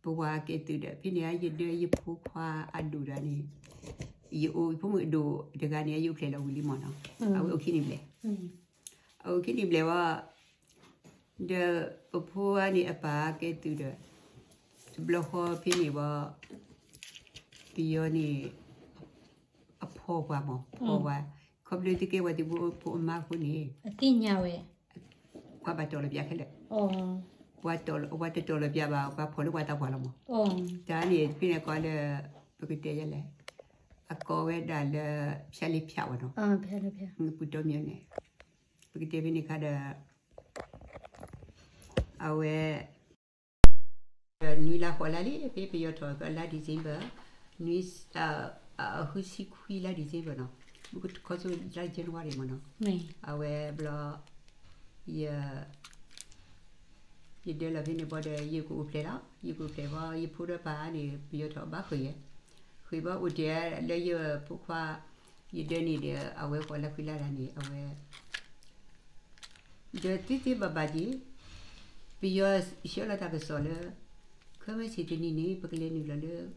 ပဝၤကဲသုးဒီး ဖဲန့ၣ်ယဒၢယဖိခွါအဒိၣ်တဂၤန့ၣ်, ယအိၣ်ယဖိမုၣ်အဒိၣ်တဂၤန့ၣ် ယအိၣ်ဖျဲၣ်လီၤဝံၤလံမ့ၢ်နီၤ, အဝဲအိၣ်ခံနံၣ်ဘျဲၣ်, အအိၣ်ခံနံၣ်ဘျဲၣ်ဝံၤ, ဒီးပဖိန့ၣ်အပၢ်ကဲသုးဒီး, တဘျီဃီဖဲန့ၣ်ဝံၤ, ပယီၤန့ၣ် အဖီၣ်ပှၤမး ဖီၣ်ပှၤ, ခီဖျိသုကဲပှၤသုးဖိအမါအဃိန့ၣ်, အသ့ၣ်ညါဝဲ, ပှၤဘၣ်တီၢ်လီၤပၠးခဲလၢာ်, ပှၤတတီၢ်လီၤပၠးဘၣ် ပှၤဖီၣ်လၢပှၤသးပှၢ်လီၤမး, တၢ်န့ၣ်ဖဲန့ၣ်ကိးလၢ, ပကတဲယဲလဲၣ်, အကိးဝဲဒၣ်လၢ ဖၠါလ့ဖၠးဝဲနီၤ, ပူၤတီမၠိန့ၣ်, ပကတဲဖဲန့ၣ်ခါဒီး အဝဲ နွံလါဃိးလါလံ ဖဲပယီၤထီၣ်ကလါ December, နွံ, အဃုဆံခွံလါ December နီၤ, မုၢ်ကခီဆိလါ January မ့ၢ်နီၤ, အဝဲဘျီ, ယ, ယဒၢလီၤဖဲန့ၣ်ဘီဒီး ယကအိၣ်ဖျဲၣ်လီၤ, ယကအိၣ်ဖျဲၣ်ဘီ ယဖိဒီးပၢ်န့ၣ် ပယီၤထီၣ်ဘၣ်ဃ့ၢ်ယဲ, ဃ့ၢ်ဘီအိၣ်တ့ၢ်လၢယဖိခွါ, ယဒၢန့ၣ်ဒီး အဝဲဃိးလါခွံလါတၢ်န့ၣ် အဝဲ ဒီးသ့သ့ဘၣ်ဘၣ်က့ၤ, ပယီၤဆှၢလီၤတၢ်ကစီၣ်လၢ, ခဲမုၢ်ဆ့ၣ်တနံၤန့ၣ် ပကလဲၤနုာ်လီၤလၢ,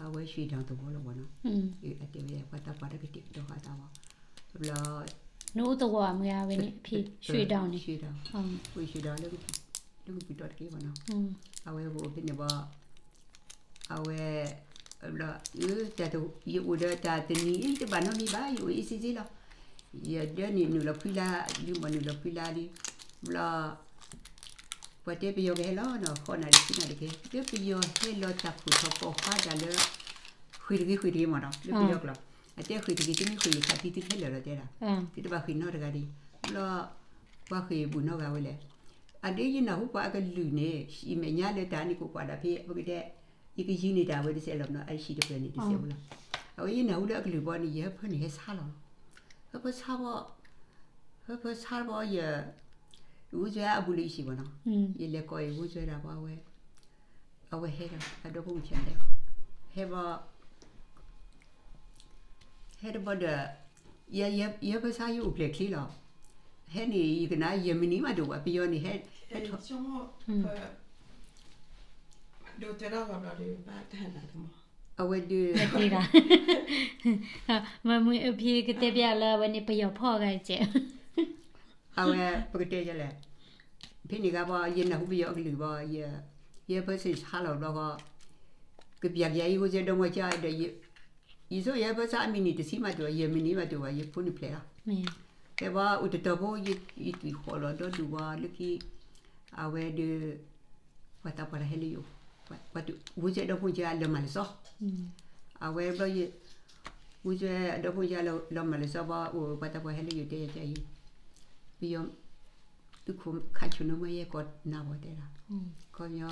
အဝဲ ရွှေတောင် သဝီလီၤမ့ၢ်နီၤ, အတဲဝဲပှၤသးပှၢ်တၢ်ကတဲာ်ကတီၤဃာ်သးဝဲ, ဘျီ, နအိၣ်သဝီမ့ၢ်ဧါဝဲန့ၣ် ဖဲ ရွှေတောင် န့ၣ်, ရွှေတောင်, လၢကပူၤတီၢ်တက့ၢ်မ့ၢ်နီၤ, အဝဲပအိၣ်ဖဲန့ၣ်ဘီ အဝဲ, ဘျီ, ယအိၣ်ဒီးတၢ်တနံၤအံၤတဘၣ်နီတမံၤဘၣ် ယအိၣ်အ့စ့စ့လီၤ, ယဒၢန့ၣ်နုာ်လီၤခွံလါ, ဒုးမ့ၢ်နုာ်လီၤခွံလါလံ, ဘျီ, ပှၤတဲပယီၤကဟဲလီၤနီၤ ဃိးနၣ်ရံၣ်ခံနၣ်ရံၣ်တက့ၢ်, လၢပယီၤဟဲလီၤတၢ်ခိၣ်ထီၣ်ကီၢ်ဃါတၢ်လၢ, ဃ့ၢ်တဂ့ၤဃ့ၢ်တဂ့ၤမ့ၢ်နီၤ လၢပယီၤကျိာ်, အတဲဃ့ၢ်တဂ့ၤ သုမ့ၢ်ဃ့ၢ်ယခးသံသုခဲလၢာ်လီၤတဲဒၣ်, သုတဘၣ်ဃ့ၢ်နီတဂၤဒံး, ဘျီ, ပှၤဃ့ၢ်ဘူးနီတဂၤဝဲလဲၣ်, အဒ့ယနၢ်ဟူပှၤအကလုၢ်န့ၣ် ယမဲာ်ညါလၢတၢ်န့ၣ်ကိးကွၢ်ဒၣ်ဖဲ ပကတဲ, ယကယံၤန့ၢ်တၢ်ဝဲတစဲးလီၤမ့ၢ်နီၤ အဟံၣ်တဖျၢၣ်န့ၣ်တစဲးဖိလီၤ, အဝဲယနၢ်ဟူလၢအကလုၢ်ဘီန့ၣ် ယဟၢဖၢန့ၣ်ဟဲဆါလီၤ, ဟၢဖၢဆါဘီ, ဟၢဖၢဆါဘီယ ဝူစွဲအဘူးလၢယစံးဘီနီၤ, ယလဲၤကိးအံၤဝူစွဲဒၣ်ဘီအဝဲ, အဝဲဟဲဒီး အဒီဖိမုၣ်ခံဂၤဟဲ, ဟဲဘီ, ဟဲတဘီဒီး, ယဟၢဖၢဆါယအိၣ်ဖျဲၣ်ချ့လီၤ, ဟဲန့ၣ် ယကနၣ်ယဲၢ်မံးနံးမးတအိၣ်ဘၣ် ပယီၤန့ၣ်ဟဲ, ဟဲထီၣ်, အဝဲဒုး, မ့ၢ်မ့ၢ်အဖံကတဲပျးလၢအဝဲန့ၣ် ပယီၤဖီၣ်ဂၤကဲး အဝဲ ပကတဲယဲလဲၣ်, ဖဲန့ၣ်ဂၤဘီ ယနၢ်ဟူပယီၤအကလုၢ်ဘီ, ယဟၢဖၢဆါလီၤဘျီဃီ, ကပျၢ်ကယၤအံၤ ဟိစဲဒီမီကါဒီး, ယဆိယဟၢဖၢဆါအမံးနံးတဆံမးတအိၣ် ယဲၢ်မံးနံးမးတအိၣ်ဘၣ် ယဖိန့ၣ်ဖျဲးလီၤ, ဖဲဘီအိၣ်တတီၤဖိ ယသွံၣ်ဃီၣ်လီၤဒီဒူၣ်ဘီလၢခံ, အဝဲဒုး, ပှၤသးပှၢ်တၢ်ဟဲလၢယအိၣ်, ဝူစဲဒီဖိကါလၢမၤလၢစီ အဝဲဘျီယ, ဝူစဲအဒီဖိကါလၢမၤလၢစီဘီ အိၣ်ပှၤသးပှၢ်ဟဲလၢယအိၣ်တဲယၤကအံၤ, ပယီၤ, သုးခိၣ်ခးဆိၣ်နၢမၢယဲကိးနၤဘီတဲဒၣ်, ခီပညီ,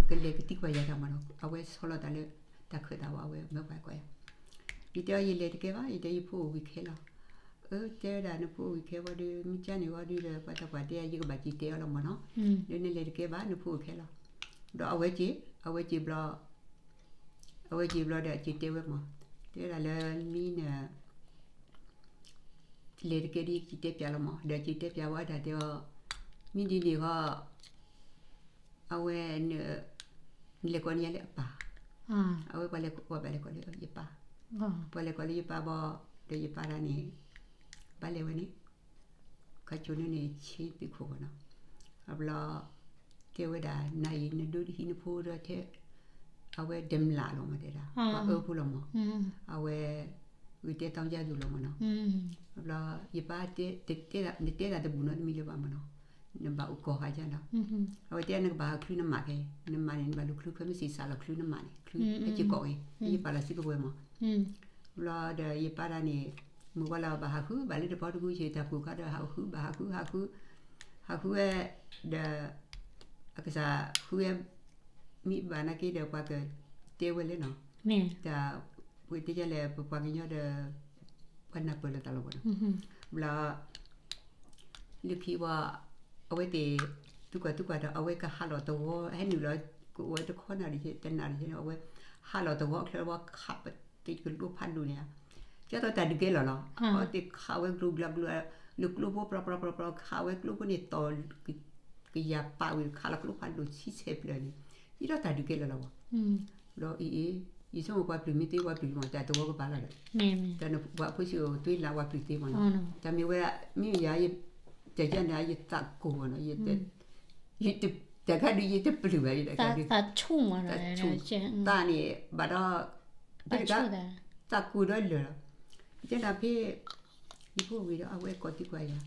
ကလဲၤကသံကွၢ်ယၤတၢ်မးနီၤ အဝဲဆီလီၤသးလၢ, တၢ်ခၢၣ်သးဘီအဝဲမၢပှၤကိးယၤ, ယတဲအီၤယလဲၤတကဲဘၣ် ယတဲယဖိအိၣ်ဝံၤခဲလီၤ, အၢ တဲဝဲဒၣ်နဖိအိၣ်ဝံၤခဲဘီဒုး မ့ၢ်ကၢ်န့ၣ်ဘီဒုးဒီး ပှၤသးပှၢ်တဲယၤ ယကဘၣ်စံၣ်တဲၤအီၤလီၤမးနီၤ, ဒီးနလဲၤတကဲဘၣ် နဖိအိၣ်ခဲလီၤ, ဒီးအဝဲစံၣ်, အဝဲစံၣ်ဘျီ, အဝဲစံၣ်ဘျီဒီးအစံၣ်တဲဝဲမး, တဲဝဲဒၣ်လၢမံန လဲၤတကဲဒ်ယတဲပျးလီၤမး ဒီးစံၣ်တဲပျးဝဲဒၣ်တဲအီၤ, မ့ၢ်ဒ်န့ၣ်ဃီ, အဝဲ, နလဲၤကိးန့ၢ်ယၤလၢအပၢ်, အဝဲပှၤလဲၤကိးလၢယပၢ်, ပှၤလဲၤကိးလၢယပၢ်ဘီ, ဒီးယပၢ်တၢ်န့ၣ်, ဘၣ်လဲၤဝဲန့ၣ်, ခးဆိၣ်နၢန့ၣ်ဆ့သုးခိၣ်ဘီနီၤ, အဘျီ, တဲဝဲဒၣ် နၤအံၤနဒိဟံးနဖိဒီးထဲ အဝဲဒၢးမျးလီၤမးတဲဒၣ် ပှၤအၢဖိလီၤမး, အဝဲ, ဂုာ်တဲသီကါသူၣ်လီၤမးနီၤ, အဘျီ, ယပၢ်, နတဲသးတဘူၣ်နီတမံၤလၢၤဘၣ်မးနီၤ, နဘၣ်အိၣ်ကီၢ်ဃာ်ကါနီၤ, အဝဲတဲနကဘၣ်ဟးချုနမးခဲ, နမးန့ၣ် နဘၣ်လူၤချုခဲမုၢ်ဆ့ၣ်စးလီၤချုနမးန့ၣ် ချုဟဲက့ၤကိးက့ၤ, ယပာ်လီၤစုကဝဲၤမး, ဘျီဒီးယပၢ်တၢ်န့ၣ်, မုၢ်ဝါလီၤဘၣ်ဟးဃုဘၣ်လၢတဘီတဂုဆ့ၣ်တၢ်ပူၤခါဒီးဟးဃုဘၣ်ဟးဃုဟးဃု, ဟးဃုဝဲ, ဒီး, အကစၢ်ဃုဝဲ, မ့ၢ်ဘၣ်နာ်က့ဒီးပှၤက, တဲဝဲလဲၣ်နီၤ, တၢ်, ပတဲယဲလဲၣ်ပပှၤကညီဒီး, ပှၤနၢ်ပၢၢ်လိာ်သးလီၤဘၣ်နီၤ, ဘျီ လၢခံဘီ, အဝဲသ့ၣ်, သုကွၢ်သုကွၢ်ဒီး အဝဲကဟးလီၤသဝီ ဟဲနုာ်လီၤ, ကအိၣ်ဝဲတခီနၣ်ရံၣ်တနၣ်ရံၣ်န့ၣ် အဝဲ, ဟးလီၤသဝီအချၢဘီ ခးပသ့ၣ်ကလိဖးဒိၣ်န့ၣ်ဧါ, ကၢ်သိးတၢ်ဒုးကဲလီၤလီၤ, အဝဲသ့ၣ်ခးဝဲကျိၤကျၢၤကျိၤ, လၢကျိဖိပြးပြးပြးပြး ခးဝဲကျိဖိန့ၣ်သီၣ်, ကယၤပာ်ဝံၤခးလီၤကျိဖးဒိၣ်ဆံဆဲးဖျၢၣ်န့ၣ်, အံၤဒီးတၢ်ဒုးကဲလၢာ်လီၤဘၣ်. ဒီးအံၤအံၤ ယဆိကမိၣ်ပှၤပျုၤမ့ၢ်သ့ ပှၤပျုၤမ့ၢ်တၢ်တဝီကပၤလီၤဒီး တၢ်နပှၤဖိဆံးအိၣ်သွံလၢပှၤပျုၤသ့မ့ၢ်နီၤ. တၢ်မ့ၢ်ဝဲ မ့ၢ်ယၤ တၢ်ယၤန့ၣ် ယသးကိၢ်ဘၣ်နီၤ, တၢ်ခါဒုးယတပျုၤဘၣ်, ယတၢ်ခါဒုး သးဆူၣ်မ့ၢ်နီၤ, သးန့ၣ် ဘၣ်ဒီး သးကိၢ်ဒီးလၢာ်လီၤ. ယတဲနၤဖဲ ယဖိဝံၤဒီး အဝဲကိးသံကွၢ်ယၤ,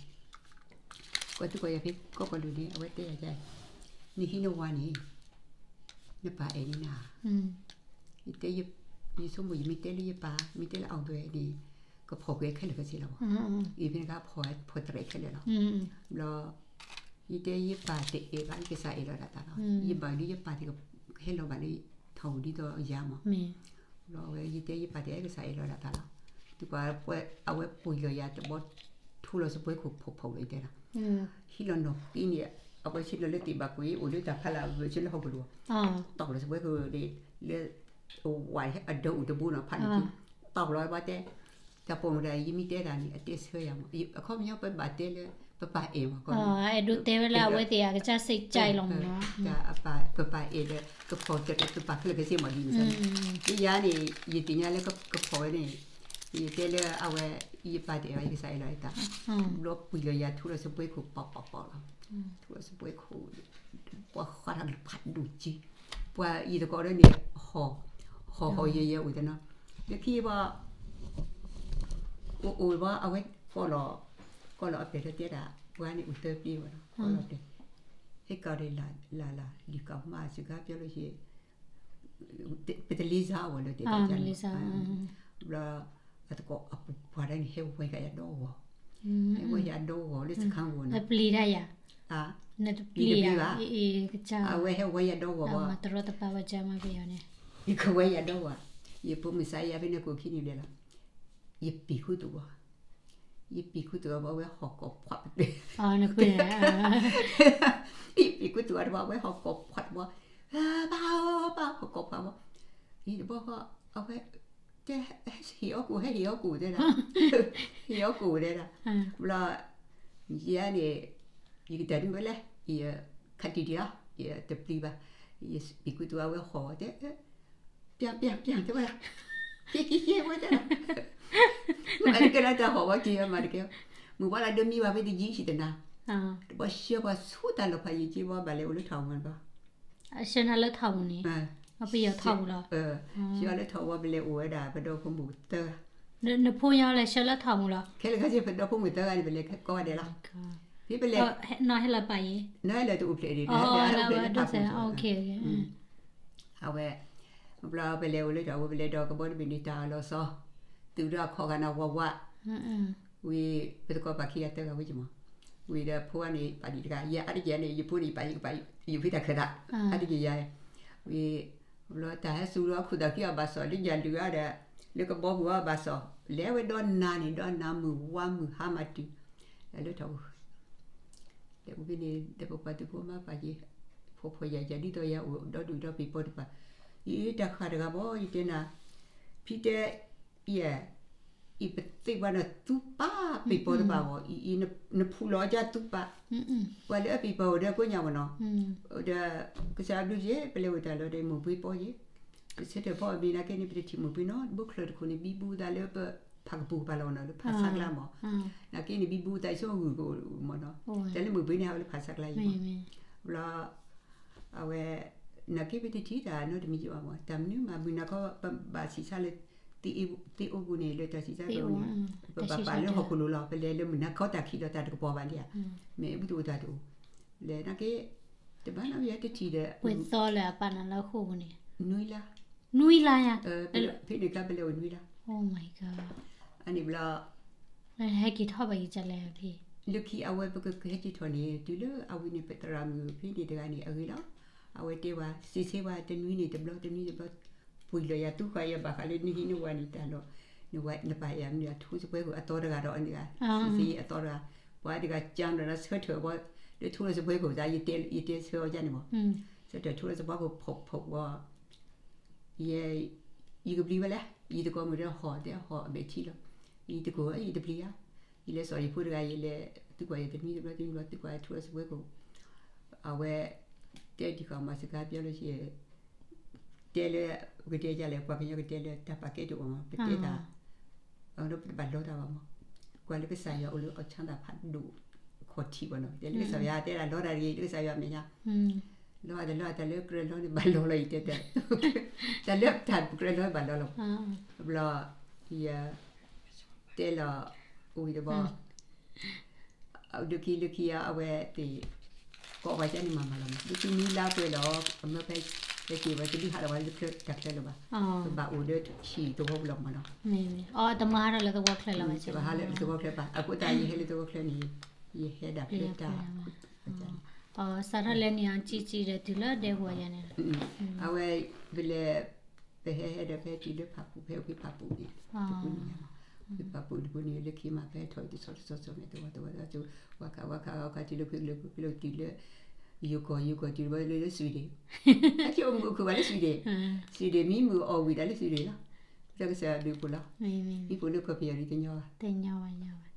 ကိးသံကွၢ်ယၤဖဲကီၢ်ကီၢ်လူၤန့ၣ် အဝဲတဲယၤ, နဟံးနဝၤန့ၣ် နပၢ်အဲၣ်န့ၢ်နၤ. ယတဲ ယဆိကမိၣ် ယမ့ၢ်တဲလၢယပၢ် မ့ၢ်တဲလၢအီၤဒွဲၣ်န့ၣ် ကဖီၣ်ကွံာ်ခဲလၢာ်ခဲဆ့လီၤဘၣ်. အံၤဖဲန့ၣ်ကဖီၣ် ဖီၣ်တရဲၣ်ခဲလၢာ်လီၤ. ဘျီ ယတဲယပၢ်တအဲၣ်ဘၣ် ယကစၢ်အဲၣ်လီၤဒၣ်သးလီၤ. ယဘၣ်ဒုးယပၢ်တကဟဲလီၤဘၣ်လၢထီၣ်အိၣ်ဒ်သိးယၤမး. ဘျီဝဲ ယတဲယပၢ်တအဲၣ် ကစၢ်အဲၣ်လီၤဒၣ်သးလီၤ. တုၤပှၤ အဝဲပှ့ၤလီၤယၤတဘီ ထူလီၤစပွဲခိၣ်ဖီၣ်ဖီၣ်လီၤ ယတဲဒၣ် ဟံးလီၤနီၢ်ကံန့ၣ် အဝဲဆ့ၣ်နီၤလၢသ့ၣ်ဘၣ်ကွံာ် အိၣ်လၢတၢ်ဖးလၢ် ဝဲဆ့ၣ်လၢဟီၣ်ကဝီၤ တီၢ်လီၤစပွဲခိၣ်န့ၣ် လၢ ဝဲအဒၢအိၣ်တဘိနီၤ ဖးန့ၣ်က့ တီၢ်လီၤဘၣ်တဲ တၢ်ပိာ်မတၤ ယမ့ၢ်တဲတၢ်န့ၣ် အတဲဆၢယၤမး အခီပညီပဘၣ်တဲလၢ ပပၢ်အဲၣ်မး အဲၣ်ဒိးတဲဝဲလၢအဝဲသ့ၣ်အကစၢ်စ့ၣ်ကၠဲလီၤမးနီၤ ပပၢ်အဲၣ်ဒီး ကဖီၣ်တရဲၣ် ပပၢ်ခဲလၢာ်ခဲဆ့မးဒ်န့ၣ် လၢယၤန့ၣ် ယသ့ၣ်ညါလၢကဖီၣ်ဝဲန့ၣ် ယတဲလၢအဝဲ ယပၢ်တအဲၣ်ဘၣ် ယကစၢ်အဲၣ်လီၤယသး ဘျီပှ့ၤလီၤယၤထူလီၤစပွဲခိၣ်ပီၣ်ပီၣ်ပီၣ်လီၤ ထူလီၤစပွဲခိၣ် ပှၤဃးတၢ်ဖးဒိၣ်က့ ပှၤယံၤသကိးဒီးန့ၣ် ဟီၣ် ဟီၣ်ဟီၣ်ယဲၢ်ယဲၢ်အိၣ်တနီၤ လၢခံဘၣ် အိၣ်အိၣ်ဘၣ် အဝဲ ကိးလီၤအပျဲၢ်လၢတဲဒၣ် ပှၤန့ၣ်အိၣ်သၢပျ့ၤဝဲဒီး ကိးလီၤအပျဲၢ် ဟဲကီးဒီးလၢ်လၢ်လၢ် လံၤကီၢ်မး စကားပြောလို့ရှိရင် ပတလေးစားဘူးလို့ တဲတတ်ကြလို့ ဘျီ အသကိးအပူၤပှၤဒၣ်န့ၣ် ဟဲဝဲကယၤဒီဂီၢ် ဟဲဝဲယၤဒီဂီၢ်လၢစခန်းကို နပျံၤတၢ်ယၤ နတပျံၤဘၣ် အဝဲဟဲဝဲယၤဒီဂီၢ်ဘၣ် မၤတရီတပါဝဲကမၤပယီၤန့ၣ် ယကဝဲယၤဒီဂီၢ် ယဖိမုၣ်စါယၤဖဲန့ၣ်ကိးခံန့ၣ်ဘျဲၣ်လီၤ ယပံာ်ခူသူၣ်ဘၣ် ယပံာ်ခူသူၣ်ဘၣ် အဝဲဟီၣ်ကိာ်ဖှး ယပံာ်ခူသူၣ်ဘၣ်တဘၣ် အဝဲဟီၣ်ကိာ်ဖှးတဘၣ် ဘၣ်ဘၣ်ဟီၣ်ကိာ်ဖှးဘၣ် အံၤတဘီဃီ အဝဲ တဲ ဟဲဟ့ၣ်အီၣ်ကူၣ် ဟဲဟ့ၣ်အီၣ်ကူၣ်တဲဒၣ် ဟ့ၣ်အီၣ်ကူၣ်တဲဒၣ် ဘျီ ယၤန့ၣ် ယကတၢၢ်တမ့ၢ်လဲၣ် ယခးတံၢ်တံၢ်လီၤ ယတပျံၤဘၣ် ယပံာ်ခူသူၣ်အဝဲဟီၣ်တဲ ပျံၤပျံၤပျံၤတဲဝဲဒၣ် က့က့က့ဝဲတဲဒၣ် မ့ၢ်အတကဲလၢတၢ်ဟီၣ်ဝဲက့ၤဝဲမးတကဲ မုၢ်ဝါလၢဒိမံဘၣ်ဖဲတယံၤဆံးတနၤ တဘီဆှၢပှၤဆူတၢ်လီၤဖးယံၤက့ဘၣ် ဘၣ်လဲၤအိၣ်လၢထီၣ်ဝဲဘၣ် ဆှၢနၤလၢထီၣ်ပူၤန့ၣ် ပယီၤထီၣ်ပူၤလီၤ ဆှၢလၢထီၣ်ဝဲ ပလဲၤအိၣ်ဝဲဒၣ်ပဒီဖိမုၣ်သၢဂၤ နဖိညီလဲၤဆှၢလၢထီၣ်ပူၤလီၤ ခဲလၢာ်ခဲဆ့ပဒီဖိမုၣ်သၢဂၤန့ၣ် ပလဲၤကိးဂၤဒဲးလီၤ ဖဲပလဲၤ နီၢ်ဟဲလီၤပာ်ယံၤ နီၢ်ဟဲလီၤတအိၣ်ဖျဲၣ်ဒံး အဝဲ ဘျီပလဲၤအိၣ်လၢထီၣ်ဝဲ ပလဲၤဒီးကဘီတဘ့ၣ်န့ၣ် တၢ်အလီၤဆီ သုးဒီးအခီၣ်ဂၤနၤဝးဝး ဝံၤ ပသကိးပာ်ခံဂၤသၢဂၤဝဲက့ၤမး ဝံၤဒီးဖိန့ၣ် ပာ်ဒံးတဂၤ ယဲအါတက့ၢ်န့ၣ် ယဖိန့ၣ် ယပာ်ယကပာ် ယဖံးတၢ်ခၢၣ်သး အါတက့ၢ်ယၤ ဝံၤ ဘျီတၢ်ဟဲစူၤလီၤ ခိၣ်သၣ်ခံအီၤဘၣ်စီၣ် လၢယၤဒုးအါဒီး လၢကဘီပူၤအီၤဘၣ်စီၣ် လဲၤဝဲဒီးနၤန့ၣ် ဒီးနၤမုၢ်ဝါမုၢ်ဟါမးတုၤ လၢထီၣ် လဲၤအိၣ်ဖဲန့ၣ် ဒီးပပှၤသုးဖိမါပာ်က့ၤ ဖိဖိယာ်ယာ်ဒ်သိးယၤအိၣ်ဒီဒူၣ်ဒီးပ့ၤပီတဖၣ် အံၤတၢ်ဃၣ်တဂၤဘၣ် ယတဲနၤ ဖံတဲ ယဲ အံၤပသ့ၣ်ပှၤန့ၣ်သူပာ်ပ့ၤပီတဖၣ်ဘၣ် အံၤ နဖူလီၤအီၤကသူပာ် ပှၤလၢအပ့ၤပီအိၣ်ဒီးကိးညါဝဲနီၤ ဒီး ကစၢ်အဘျုးယဲ ပလဲၤအိၣ်တၢ်လီၤဒီးမိၢ်ပှ့ၤပီယဲ ပဆၢထၢၣ်ဖီအမ့ၢ်နာ်က့န့ၣ် ပတထံၣ်မိၢ်ပှ့ၤနီတဘိချၢၣ်တခိၣ်န့ၣ် ဘံဘူသးလၢပဖးကပူၤကပၤလီၤနီၤ လၢဖးဆါကျါမး နာ်က့န့ၣ် ဘံဘူသးဆိဂုာ်ကအိၣ်မးနီၤ တၢ်လၢမိၢ်ပှ့ၤန့ၣ် ဟးဝဲလၢဖးဆါကျါအံၤမး ဘျီ အဝဲ နာ်က့ပတထံၣ်တၢ်နီတမံၤကဘၣ်မး တၢ်မနုၤမး မုၢ်နၤခီ ပဘၣ်ဆံးဆါလၢ သ့အိၣ်ပူၤန့ၣ် လၢတၢ်ဆံးဆါကအိၣ်န့ၣ် ပဘၣ်ပာ်လၢဟီၣ်ခိၣ်လိၤလီၤ ပလဲၤလၢမုၢ်နၤခီတၢ်ခံးဒီးတၢ်တကပီၤဘၣ်လံဧါ မ့ၢ်အဘူးတအိၣ်တၢ်တအိၣ် လဲၤနာ်က့ တဘၣ်နီတမံၤတထံၣ်ဒီး ပှဲၤသီလၢအပာ်နၤလၢဟီၣ်ခိၣ်ပူၤန့ၣ် နွံလါ နွံလါယါ ဖဲန့ၣ်ကါပလဲၤအိၣ်နွံလါ အန့ၣ်ဘျီ ဟဲက့ၤထီၣ်ဘၣ်က့ၤကလဲၣ်ဖဲ လၢခံအဝဲပကဟဲက့ၤထီၣ်န့ၣ် တုၤလၢအဝံၤန့ၣ် ပသရၣ်မုၣ်ဖဲန့ၣ်တဂၤန့ၣ် အဂ့ၤလီၤ အဝဲတဲဝဲ စံးဆၢဝဲ တနွံန့ၣ်တဘျီ တနွံတဘျီ ပှ့ၤလီၤယၤသူဃာ်ယၤဘၣ်ဃးလၢနဟံးနဝၤန့ၣ်တၢ်လီၤ နပာ်ယၤမနုၤအထူစပွဲခိၣ်အသီတဂၤဒီးအန့ၣ်ဂၤ စံးဆၢအသီတဂၤ ပှၤတဂၤကၢ်ဒီးဆၢထၢၣ်ဘီ လၢထူလီၤစပွဲခိၣ်သး ယတဲဆၢအီၤယါန့ၣ်မး ဆၢထၢၣ်ထူလီၤစပွဲခိၣ်ဖီၣ်ဖီၣ်ဘီ ယ ယကပျံၤဝဲလဲၣ် ယသကိးမုၣ်ဒီးဟီၣ်တဲဟီၣ်အဘဲထံလီၤ ယတကိး ယတပျံၤဧါ ယလဲၤစိာ်ယဖိတဂၤ ယလဲၤသုးကွၢ်ယတနွံတဘျီတနွံတဘျီ သုးကွၢ်ထူလီၤစပွဲခိၣ် အဝဲ တဲဒံးဃာ်မၤစကားပြောလို့ရှိရင် တဲလၢ ပကတဲဒ်လဲၣ် ပှၤကညီကတဲလၢတၢ်ပာ်ကဲတအိၣ်မး ပတဲတၢ် အဝဲဒၣ်ပတဘၣ်လီတၢ်ဘၣ်မး, ကွၢ်လၢကစၢ်ယွၤအိၣ်လၢအီၣ်ဆၣ်သးဖးဒိၣ်ခီၣ်ထံးဘၣ်နီၤ, တဲလၢကစၢ်ယွၤတဲဒၣ်လီတၢ်တဂ့ၤ လၢကစၢ်ယွၤအမဲာ်ညါ, လီတၢ်လီတၢ်လၢကြၢးလီန့ၣ်ဘၣ်လီလီၤအံၤတဲတဲ, တၢ်လၢတၢ်ကြၢးလီဘၣ်လီလီၤ, ဘျီ ယ တဲလီၤ ဝံၤတဘျီ ဒုးခံလၢခံအဝဲသ့ၣ် ကိးပှၤကန့ၣ်မၤမၤလီၤမး ဒုးခံမံလါပှဲၤလီၤ အမၢဖဲ ဟဲက့ၤဝဲတဒုးဟးလီၤဝဲလၢတၢ်ချၢလၢၤဘၣ်, ပဘၣ်အိၣ်ဒီးဟံၣ်သဝီပူၤလီၤမးနီၤ, တမၤဟးထီၣ်လၢသဝီချၢလၢၤဘၣ်, တဘၣ်ဟးလၢသဝီချၢဘၣ်, အဃိသတးယဟဲလၢသဝီချၢန့ၣ် ယဟဲဒၣ်ဖဲတၢ် စးထီၣ်လဲၤန့ၣ်အကံကံဒီးတုၤလၢဒဲကဝီၤယၤန့ၣ်, အဝဲ ပလဲၤ ပဟဲဟဲဒီးဖဲတုၤလၢဖးပူၤ ဖဲအိၣ်ဖဲဖးပူၤန့ၣ်, ဖဲဖးပူၤတဘိန့ၣ် လၢခံမး ပဟဲထီၣ်တဆီတဆီဆီန့ၣ် တဝီတဝီတဝီ ဝါခးဝါခးဝါခး တုၤလၢခွံကလၢ ဖဲလၢတုၤလၢ ယိၤကီၢ် ယိၤကီၢ်တုၤတဘိလၢ လၢ Sweden, အက့ၤအိၣ်မုာ်အိၣ်ခုၣ်ဘၣ်လၢ Sweden, Sweden မံမုာ်အီၣ်ဝံၤဒၣ်လၢ Sweden လီၤ, တၢ်ကစၢ်ယွၤဘျုးဖှိၣ်လီၤ, မံဖှိၣ်လၢကီၢ်ပယီၤဒ်တညီဘၣ်, တညီဘၣ်